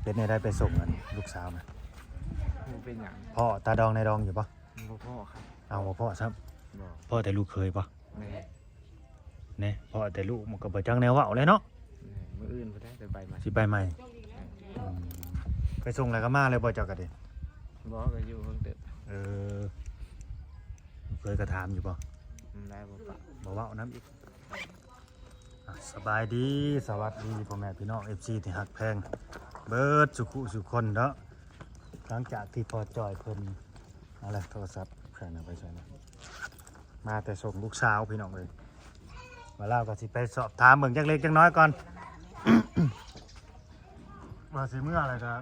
ເປັນແນວໃດໄປສົ່ງອັນລູກສາວນະ? ບໍ່ເປັນຫຍັງ. ພໍ້ຕາດອງນາຍດອງຢູ່ບໍ່? ບໍ່ພໍ້ຄັບ. ເອົາ ບໍ່ພໍ້ຊ້ຳ. ບໍ່. ພໍ້ແຕ່ລູກເຂີຍບໍ່? ແມ່ນ. ແນ່ ພໍ້ແຕ່ລູກມັນກໍບໍ່ຈັກແນວເວົ້າແລ້ວເນາະ. ແມ່ນ. ມື້ອື່ນພຸ້ນແຫຼະໄປໃໝ່ ຊິໄປໃໝ່. ແມ່ນ. ອືມ ໄປສົ່ງແລ້ວກໍມາເລີຍບໍ່ເຈົ້າກໍດີ? ບໍ່ ກໍຢູ່ເພິ່ນເຕີບ. ເອີ ເຄີຍກໍຖາມຢູ່ບໍ່? ອືມ ໄດ້ບໍ່ປະ ບໍ່ເວົ້ານຳອີກ. ອ່ະ ສະບາຍດີ ສະຫວັດດີພໍ່ແມ່ພີ່ນ້ອງ ເອັຟຊີ ທີ່ຮັກແພງເບິດສູ່ຜູ້ສູ່ຄົນເນາະ. ຫຼັງຈາກທີ່ພໍ່ຈ້ອຍເພິ່ນ ເອົາລະ ໂທລະສັບແຂວນເອົາໄປໃສນະ? ມາແຕ່ສົ່ງລູກສາວພີ່ນ້ອງເອີຍ. ວ່າລາວກໍຊິໄປສອບຖາມເບິ່ງຈັກເລັກຈັກນ້ອຍກ່ອນ ວ່າຊິເມືອແລ້ວກໍ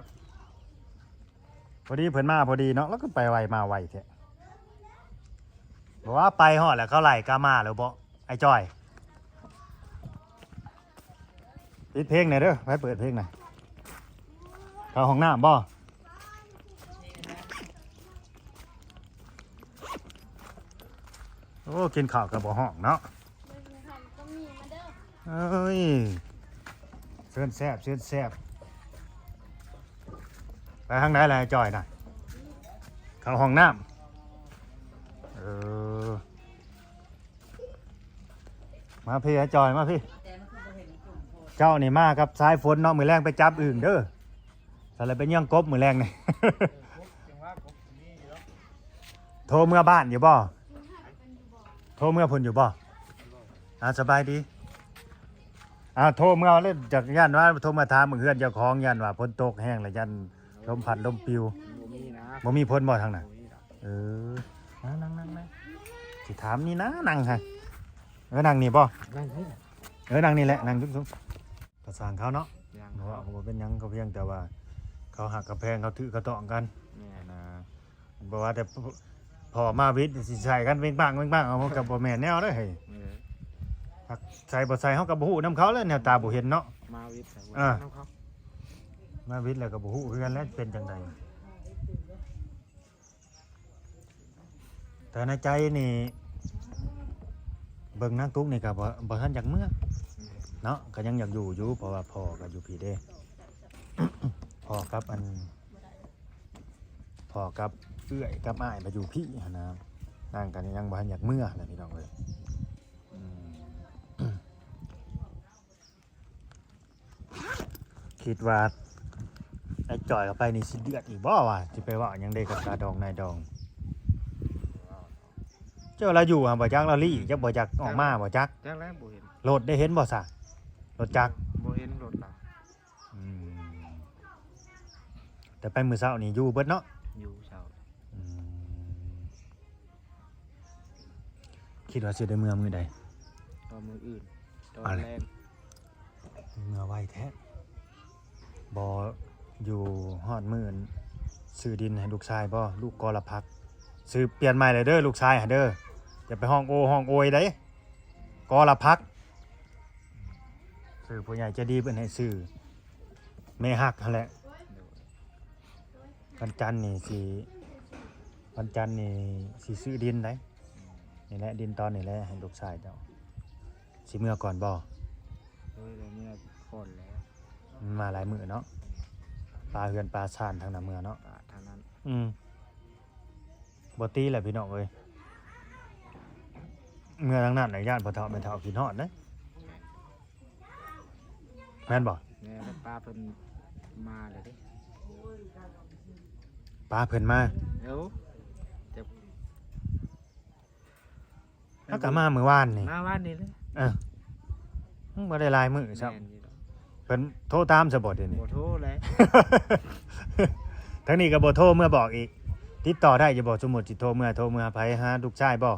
ພໍດີເພິ່ນມາພໍດີເນາະ ແລ້ວກໍໄປໄວມາໄວແທ້. ບໍ່ວ່າໄປຮອດແລ້ວເຂົາໄລ່ກັບມາແລ້ວບໍ່ ອ້າຍຈ້ອຍ? ປິດເພງແດ່ເດີ ໃຜເປີດເພງນະ? ເຂົ້າຫ້ອງນ້ຳບໍ່? ໂອ້ ກິນເຂົ້າກໍບໍ່ຮ້ອງເນາະ. ເອີຍ ເຊີນແຊບ ເຊີນແຊບ. ໄປທາງໃດລະອ້າຍຈ້ອຍນະ? ເຂົ້າຫ້ອງນ້ຳ. ເອີ ມາພີ້ ອ້າຍຈ້ອຍ ມາພີ້. ເຈົ້ານີ້ມາກັບສາຍຝົນເນາະ ມື້ແລງໄປຈັບອຶ່ງເດີ. ສະແລະໄປຍ່ຽງກົບມື້ແລງນີ້. ໂທເມືອບ້ານຢູ່ບໍ່? ໂທເມືອພຸ້ນຢູ່ບໍ່? ອ່າ ສະບາຍດີ. ອ່າ ໂທເມືອເລີຍ ຈັກຢ້ານວ່າໂທມາຖາມເບິ່ງເຮືອນເຈົ້າຂອງ ຢ້ານວ່າຝົນຕົກແຮງ ແລ້ວຢ້ານລົມພັດລົມປິວ. ບໍ່ມີນະ. ບໍ່ມີຝົນບໍ່ທາງນັ້ນ? ບໍ່ມີດອກ. ເອີ ນັ່ງໆໆ ຊິຖາມນີ້ນະ ນັ່ງໃຫ້. ເອີ ນັ່ງນີ້ບໍ່? ນັ່ງນີ້. ເອີ ນັ່ງນີ້ແຫຼະ ນັ່ງສູງໆ. ກະຊ່າງເຂົາເນາະ ເວົ້າກໍບໍ່ເປັນຫຍັງ ກໍພຽງແຕ່ວ່າເຂົາຮັກກັບແພງ ເຂົາຖືກເຂົາຕ້ອງກັນ. ແມ່ນ. ອ່າ ບໍ່ວ່າແຕ່ພໍ່ມາວິດຊິໃສ່ກັນເວັງປາງເວັງປາງ ເອົາ ມັນກໍບໍ່ແມ່ນແນວເດ້. ເອີ ໃສ່ບໍ່ໃສ່ ເຮົາກໍບໍ່ຮູ້ນຳເຂົາແຫຼະ ແນວຕາບໍ່ເຫັນເນາະ. ມາວິດ ອ່າ ນຳເຂົາ ມາວິດແລ້ວກໍບໍ່ຮູ້ຄືກັນແຫຼະ ເປັນຈັ່ງໃດ. ແຕ່ໃນໃຈນີ້ ເບິ່ງນາງຕຸກນີ້ກໍບໍ່ ບໍ່ທັນຢາກເມືອເນາະ ກໍຍັງຢາກຢູ່ຢູ່ ເພາະວ່າພໍ່ກໍຢູ່ພີ້ເດ້ ພໍ່ກັບອັນ ພໍ່ກັບເອື້ອຍກັບອ້າຍມາຢູ່ພີ້ຫັ້ນນະ ນາງກໍຍັງບໍ່ທັນຢາກເມືອນະ ພີ່ນ້ອງເອີຍ. ອືມ ຄິດວ່າໄອ້ຈ່ອຍເຂົ້າໄປນີ້ຊິເດືອດອີກບໍ່ ວ່າຊິໄປເວົ້າຫຍັງເດ້ກັບຕາດອງນາຍດອງ. ເຈົ້າລາວຢູ່ຫາບໍ່ຈັກ ລາວລີ້ຈັກບໍ່ຈັກ ອອກມາບໍ່ຈັກ. ຈັກແລ້ວ ບໍ່ເຫັນ ລົດໄດ້ເຫັນບໍ່ຊະ? ລົດຈັກ ບໍ່ເຫັນລົດລາວ. ອືມ ແຕ່ໄປມື້ເຊົ້ານີ້ຢູ່ເບິດເນາະ? ຢູ່ເຊົ້າ. ອືມ ຄິດວ່າຊິໄດ້ເມືອມື້ໃດ? ກໍມື້ອື່ນຕອນແລງ. ເມືອໄວແທ້. ບໍ່ຢູ່ຮອດມື້ຊື້ດິນໃຫ້ລູກຊາຍບໍ່? ລູກກໍລະພັກ ຊື່ປ່ຽນໃໝ່ແລ້ວເດີ ລູກຊາຍຫັ້ນເດີ. ຢ່າໄປຮ້ອງໂອຮ້ອງໂອຍໃດ໋ ກໍລະພັກ. ຊື່ຜູ້ໃຫຍ່ໃຈດີເພິ່ນໃຫ້ຊື່ແມ່ຮັກຫັ້ນແຫຼະ. ວັນຈັນນີ້ຊິ ວັນຈັນນີ້ຊິຊື້ດິນໃດ໋. ນີ້ແຫຼະ ດິນຕອນນີ້ແຫຼະ ໃຫ້ລູກຊາຍເຈົ້າ. ຊິເມືອກ່ອນບໍ່? ໂດຍ ເມືອກ່ອນແລ້ວ. ມາຫຼາຍມື້ເນາະ ປາເຮືອນປາຊານທາງນັ້ນເມືອເນາະ. ປາທາງນັ້ນ. ອືມ ບໍ່ຕິແຫຼະພີ່ນ້ອງເອີຍ ເມືອທາງນັ້ນນະ ຢ້ານພໍ່ເຖົ້າແມ່ເຖົ້າຄິດຮອດເດ້. ແມ່ນບໍ່? ແມ່ນ ປາເພິ່ນມາແລ້ວເດ້. ປາເພິ່ນມາ. ເອີ ເຮົາກໍມາມື້ວານນີ້. ມາວານນີ້ເລີຍ. ເອີ ມັນບໍ່ໄດ້ຫຼາຍມື້ຊ້ຳ. ແມ່ນຢູ່ດອກ. ເພິ່ນໂທຕາມຊະບໍ່ດຽວນີ້? ບໍ່ໂທແຫຼະ. ທາງນີ້ກໍບໍ່ໂທເມືອບອກອີກ. ຕິດຕໍ່ໄດ້ຢູ່ບໍ່? ສົມມຸດຊິໂທເມືອ ໂທເມືອຫາໃຜ? ຫາລູກຊາຍບໍ່?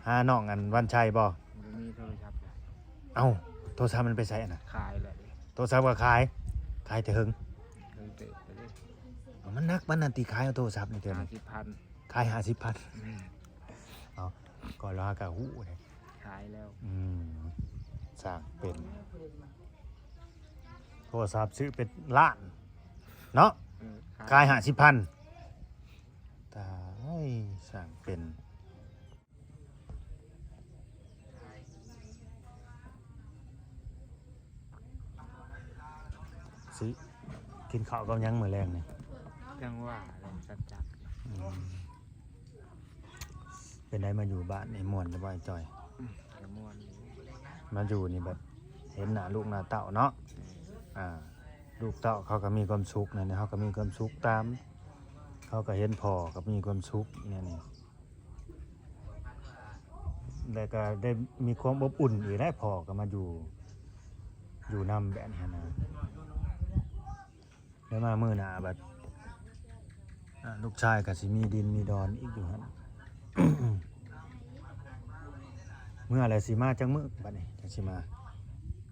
ຫານ້ອງອັນວັນໄຊບໍ່? ບໍ່ມີໂທລະສັບ. ເອົ້າ ໂທລະສັບມັນໄປໃສຫັ້ນນະ? ຂາຍແລ້ວ. ໂທລະສັບກໍຂາຍ? ຂາຍແຕ່ເຫິງ. ເຫິງເຕີບແລ້ວເດ້. ເອົ້າ ມັນໜັກປານນັ້ນຕິ ຂາຍເອົາໂທລະສັບນີ້ເທື່ອນີ້? ຫ້າສິບພັນ. ຂາຍຫ້າສິບພັນ. ແມ່ນ. ເອົ້າ ກໍລາວກໍຮູ້ເດ້. ຂາຍແລ້ວ. ອືມ ຊ່າງເປັນ. ໂທລະສັບຊື້ເປັນລ້ານເນາະ. ເອີ ຂາຍ ຂາຍຫ້າສິບພັນ. ຕາຍ ຊ່າງເປັນ. ຊິ ກິນເຂົ້າກັບຫຍັງມື້ແລງນີ້? ຈັ່ງວ່າແຫຼະ ສັດຈັກ ອືມ ເປັນໃດມາຢູ່ບ້ານນີ້ ມ່ວນຢູ່ບໍ່ອ້າຍຈ່ອຍ? ອືມ ກໍມ່ວນຢູ່ ມາຢູ່ນີ້ແບບເຫັນໜ້າລູກໜ້າເຕົ້າເນາະ ແມ່ນ ອ່າ ລູກເຕົ້າເຂົາກໍມີຄວາມສຸກ ແນວນີ້ເຮົາກໍມີຄວາມສຸກຕາມ ເຮົາກໍເຫັນພໍ່ກໍມີຄວາມສຸກແນວນີ້ ແລ້ວກໍໄດ້ມີຄວາມອົບອຸ່ນອີກແຫຼະ ພໍ່ກໍມາຢູ່ ຢູ່ນຳແບບນີ້ນະ ແລ້ວມາມື້ໜ້າບັດ ອ່າ ລູກຊາຍກໍຊິມີດິນມີດອນອີກຢູ່ຫັ້ນ ເມື່ອແລ້ວຊິມາຈັກມື້ບັດນີ້ ຈັ່ງຊິມາ?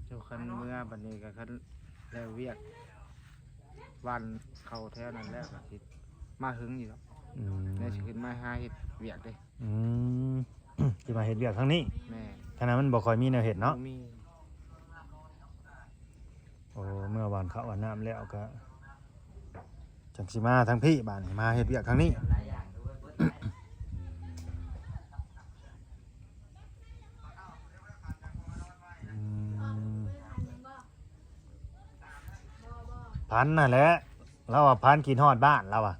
ເຈົ້າ ຄັນເມື່ອບັດນີ້ກໍຄັນແລ້ວວຽກ ຫວ່ານເຂົ້າແຖວນັ້ນແລ້ວກໍຊິມາເຖິງຢູ່ດອກ ອືມ ແລ້ວຊິຂຶ້ນມາຫາເຮັດວຽກເດ້ ອືມ ຊິມາເຮັດວຽກທາງນີ້ ແມ່ນ ທາງນັ້ນມັນບໍ່ຄ່ອຍມີແນວເຮັດເນາະ ບໍ່ມີ ໂອ້ ເມື່ອຫວ່ານເຂົ້າຫວ່ານນ້ຳແລ້ວກໍຈັ່ງຊິມາທາງພີ້ ບາດນີ້ມາເຮັດວຽກທາງນີ້ ອືມ ພັນນັ້ນແຫຼະ ລາວວ່າພັນຄິດຮອດບ້ານລາວວ່າ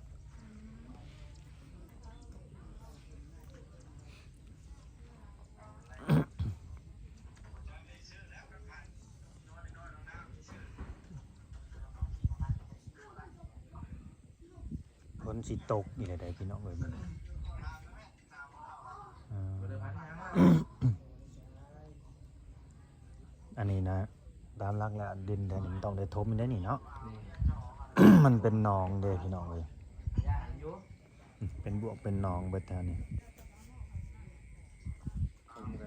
ຝົນຊິຕົກອີກແລ້ວເດ້ພີ່ນ້ອງເອີຍ ມື້ນີ້ ອ່າ ອັນນີ້ນະ ຕາມຫຼັກແລ້ວດິນແຖວນີ້ມັນຕ້ອງໄດ້ຖົມໄດ້ນີ້ເນາະ ແມ່ນ ມັນເປັນໜອງເດ້ພີ່ນ້ອງເອີຍ ເປັນບວກເປັນໜອງເບິດແຖວນີ້ ຄົງກໍ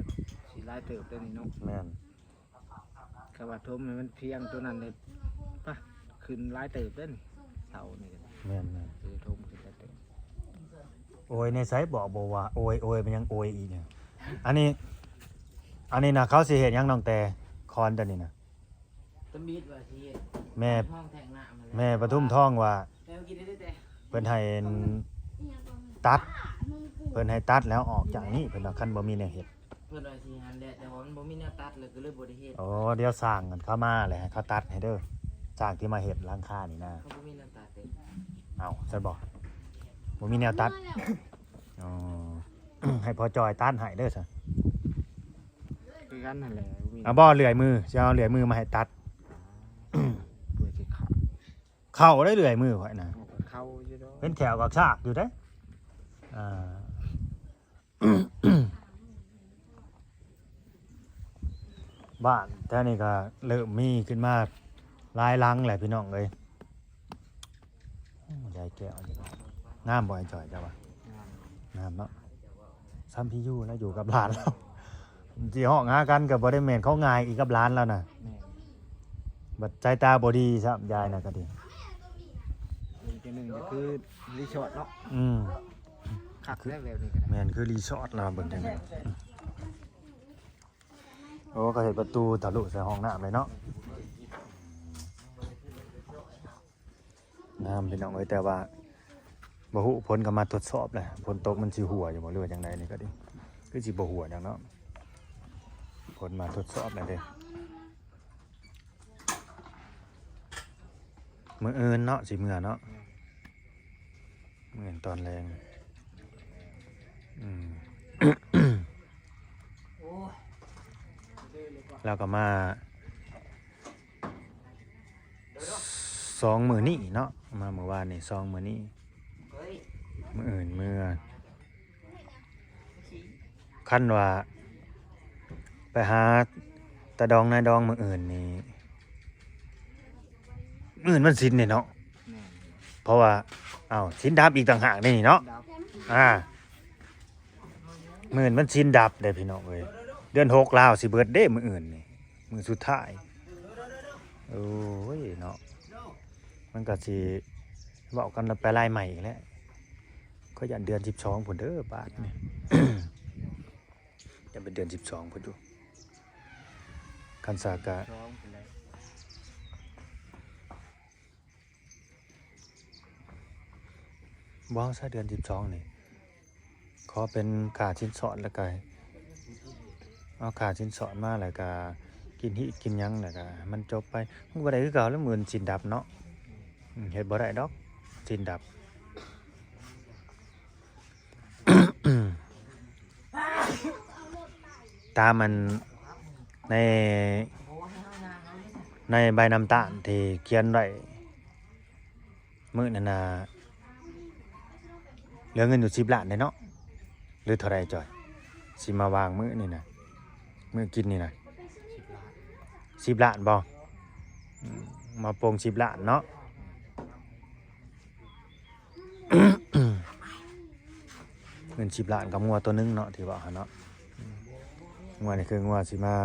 ຊິຫຼາຍເຕີບເດ້ນີ້ເນາະ ແມ່ນ ຄັນວ່າຖົມໃຫ້ມັນພຽງໂຕນັ້ນເດ້ ປະ ຂຶ້ນຫຼາຍເຕີບເດ້ນີ້ ເສົານີ້ກໍໄດ້ ແມ່ນໆ ຊິໄດ້ຖົມຂຶ້ນຫຼາຍເຕີບ ໂອຍໃນໃສ ບອກບໍ່ວ່າໂອຍ ໂອຍ ມັນຍັງໂອຍອີກນີ້ ອັນນີ້ ອັນນີ້ນະ ເຂົາຊິເຮັດຫຍັງນ້ອງແຕ່ ຄອນຕົວນີ້ນະ? ຕຳອິດວ່າຊິເຮັດ ແມ່ ຫ້ອງແທງນ້ຳຫັ້ນແຫຼະ ແມ່ປະທຸມທອງວ່າ ແຕ່ວ່າກິນໄດ້ແຕ່ ເພິ່ນໃຫ້ອັນຕັດ ເພິ່ນໃຫ້ຕັດແລ້ວອອກຈາກນີ້ ເພິ່ນວ່າຄັນບໍ່ມີແນວເຮັດ ເພິ່ນວ່າຊິຫັ້ນແຫຼະ ແຕ່ວ່າມັນບໍ່ມີແນວຕັດ ແລ້ວກໍເລີຍບໍ່ໄດ້ເຮັດ ໂອ້ ດຽວຊ່າງເຂົາມາແລ້ວໃຫ້ເຂົາຕັດໃຫ້ເດີ ຊ່າງທີ່ມາເຮັດຫຼັງຄານີ້ນະ ເຂົາບໍ່ມີແນວຕັດເດ້ ເອົ້າ ຊັ້ນບໍ ບໍ່ມີແນວຕັດ ອໍ ໃຫ້ພໍ່ຈ່ອຍຕັດໃຫ້ເດີຊະ ຄືກັນຫັ້ນແຫຼະ ບໍ່ມີ ເອົາບໍ່ເລື່ອຍມື ຊິເອົາເລື່ອຍມືມາໃຫ້ຕັດ ເພື່ອຊິເຂົ້າ ເຂົ້າໄດ້ເລື່ອຍມືຂ້ອຍນະ ເຂົ້າຢູ່ດອກ ເປັນແຂ້ວກັກຊາກຢູ່ເດ້ ອ່າ ບ້ານແຖວນີ້ກໍເລີ່ມມີຂຶ້ນມາຫຼາຍຫຼັງແຫຼະພີ່ນ້ອງເອີຍ ໂອ້ ຍາຍແກ້ວນີ້ ງາມບໍ່ອ້າຍຈ່ອຍ ເຈົ້າວ່າ? ງາມ ງາມເນາະ ຊ່ຳພີ່ຢູ່ແລ້ວ ຢູ່ກັບຫຼານລາວ ຊິຮ້ອງຫາກັນກໍບໍ່ໄດ້ແມ່ນຂອງງ່າຍອີກກັບຫຼານລາວນະ ແມ່ນ ບັດສາຍຕາບໍ່ດີຊ້ຳ ຍາຍນະກໍດີ ອີກຢ່າງໜຶ່ງກໍຄືຣີສອດເນາະ ອືມ ຄັກແລ້ວແບບນີ້ກໍໄດ້ ແມ່ນ ຄືຣີສອດລາວເບິ່ງຈັ່ງໃດ ໂອ້ ກໍເຮັດປະຕູທະລຸໃສ່ຫ້ອງນ້ຳເລີຍເນາະ ງາມພີ່ນ້ອງເອີຍ ແຕ່ວ່າບໍ່ຮູ້ ຝົນກໍມາທົດສອບແຫຼະ ຝົນຕົກມັນຊິຮົ່ວຢູ່ບໍ່ ຫຼືວ່າຈັ່ງໃດນີ້ກໍດີ ຄືຊິບໍ່ຮົ່ວຫຍັງເນາະ ຝົນມາທົດສອບແລ້ວເດ້ ມື້ອື່ນເນາະ ຊິເມືອເນາະ ແມ່ນ ມື້ອື່ນຕອນແລງ ອືມ ແລ້ວກໍມາ ສອງມື້ນີ້ເນາະ ມາມື້ວານນີ້ ສອງມື້ນີ້ ມື້ອື່ນເມືອ ຄັນວ່າໄປຫາຕາດອງນາຍດອງມື້ອື່ນນີ້ ມື້ອື່ນວັນສິນເດ້ເນາະ ແມ່ນ ເພາະວ່າ ເອົ້າ ສິນດັບອີກຕ່າງຫາກເດ້ນີ້ເນາະ ດັບ ອ່າ ມື້ອື່ນວັນສິນດັບເດ້ພີ່ນ້ອງເອີຍ ເດືອນຫົກລາວຊິເບິດເດ້ມື້ອື່ນນີ້ ມື້ສຸດທ້າຍ ໂອ້ຍເນາະ ມັນກໍຊິເວົ້າກັນໄປລາຍໃໝ່ອີກແຫຼະ ຂ້ອຍຢ້ານເດືອນສິບສອງພຸ້ນເດີບາດນີ້ ຢ້ານເປັນເດືອນສິບສອງພຸ້ນຢູ່ ຄັນຊາກະ ສອງພຸ້ນແຫຼະ ບໍ່ ຊາເດືອນສິບສອງນີ້ ຂໍເປັນຄ່າສິນສອດ ແລ້ວກະເອົາຄ່າສິນສອດມາ ແລ້ວກະກິນຮີດກິນຫຍັງ ແລ້ວກະໃຫ້ມັນຈົບໄປ ມັນກໍບໍ່ໄດ້ຄືເກົ່າແລ້ວ ມື້ອື່ນສິນດັບເນາະ ເຮັດບໍ່ໄດ້ດອກ ຊີ້ນດັບ. ຕາມອັນ ໃນ ໃນໃບນຳຕານທີ່ຂຽນໄວ້ມື້ນັ້ນນະ ເຫຼືອເງິນຢູ່ສິບລ້ານເດ້ເນາະ ຫຼືເທົ່າໃດຈອຍ? ຊິມາວາງມື້ນີ້ນະ ມື້ກິນນີ້ນະ ສິບລ້ານບໍ່? ອືມ ມາໂປ່ງສິບລ້ານເນາະ. ເງິນສິບລ້ານກັບງົວໂຕໜຶ່ງເນາະ ທີ່ເວົ້າຫັ້ນເນາະ. ອືມ ງົວນີ້ຄືງົວຊິມາ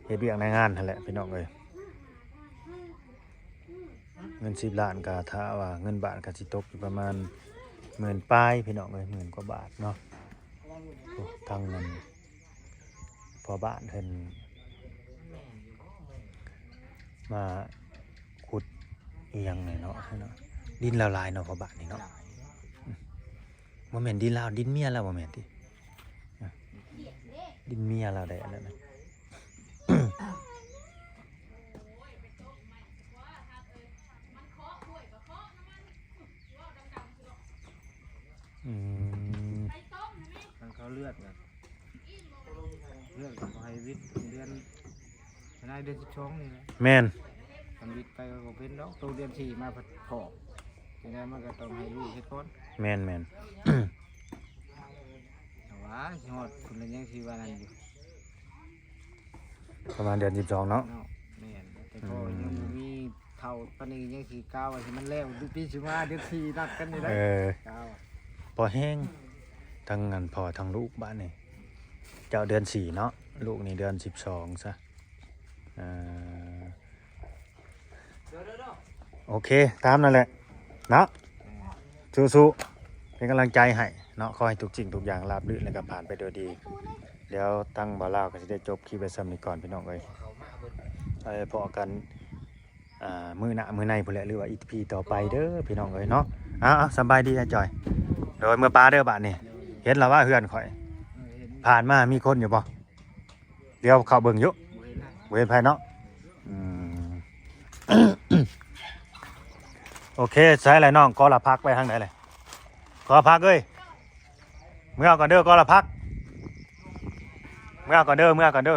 ເຮັດວຽກໃນງານຫັ້ນແຫຼະພີ່ນ້ອງເອີຍ. ເງິນສິບລ້ານກໍຖ້າວ່າເງິນບາດກໍຊິຕົກຢູ່ປະມານໝື່ນປາຍພີ່ນ້ອງເອີຍ ໝື່ນກວ່າບາດເນາະ. ໂອ້ ທາງນັ້ນ ພໍ່ບ້ານເພິ່ນມາຂຸດອີ່ຫຍັງນີ້ເນາະ ເນາະ ດິນລາວຫຼາຍເນາະ ພໍ່ບ້ານນີ້ເນາະ. ບໍ່ແມ່ນດິນລາວ ດິນເມຍລາວ ບໍ່ແມ່ນຕິ? ດິນເມຍລາວໄດ້ອັນນັ້ນນະ. ອືມ ຄັນເຂົາເລືອກນະ ເລື່ອງກໍໃຫ້ວິດເດືອນ ທະນາຍເດືອນສິບສອງນີ້ແຫຼະ. ແມ່ນ ຄັນວິດໄປກໍບໍ່ເປັນດອກ ໂຕເດືອນສີ່ມາພັດພໍ້ ຈັ່ງໃດມັນກໍຕ້ອງໃຫ້ລູກເຮັດກ່ອນ. ແມ່ນໆ ແຕ່ວ່າຊິຮອດພຸ້ນລະຍັງຊິວ່ານັ້ນຢູ່ ປະມານເດືອນສິບສອງເນາະ. ເນາະ ແມ່ນ ແຕ່ກໍ ອືມ ຍັງບໍ່ມີເທົ່າປານນີ້ ຍັງຊິກ່າວວ່າຊິມັນແລ້ວປີຊິມາ ເດືອນສີ່ນັດກັນນີ້ໄດ໋. ເອີ ກ່າວ ພໍແຮງ ທັງອັນພໍ່ທັງລູກບາດນີ້ ເຈົ້າເດືອນສີ່ເນາະ ລູກນີ້ເດືອນສິບສອງຊະ. ເອີ ໂອເຄ ຕາມນັ້ນແຫຼະເນາະ ສູ້ໆ ເປັນກຳລັງໃຈໃຫ້ເນາະ ຂໍໃຫ້ທຸກສິ່ງທຸກຢ່າງລາບລື່ນ ແລະກໍຜ່ານໄປໂດຍດີ. ດຽວທາງບ່າວລາວກໍຊິໄດ້ຈົບຄລິບໄວ້ສ່ຳນີ້ກ່ອນພີ່ນ້ອງເອີຍ ໄປພໍ້ກັນ ອ່າ ມື້ໜ້າມື້ໃນພຸ້ນແຫຼະ ຫຼືວ່າອີພີຕໍ່ໄປເດີພີ່ນ້ອງເອີຍເນາະ. ເອົາໆ ສະບາຍດີອ້າຍຈ່ອຍ ໂດຍ ເມືອປາເດີບາດນີ້. ເຫັນລະວ່າເຮືອນຂ້ອຍ ເອີ ເຫັນ ຜ່ານມາມີຄົນຢູ່ບໍ່? ດຽວເຂົ້າເບິ່ງຢູ່ ບໍ່ເຫັນໃຜ ບໍ່ເຫັນໃຜເນາະ. ອືມ ໂອເຄ ໃສລະນ້ອງ ກໍລະພັກໄປທາງໃດລະ? ກໍລະພັກເອີຍ ເມືອກ່ອນເດີ ກໍລະພັກ ເມືອກ່ອນເດີ ເມືອກ່ອນເດີ.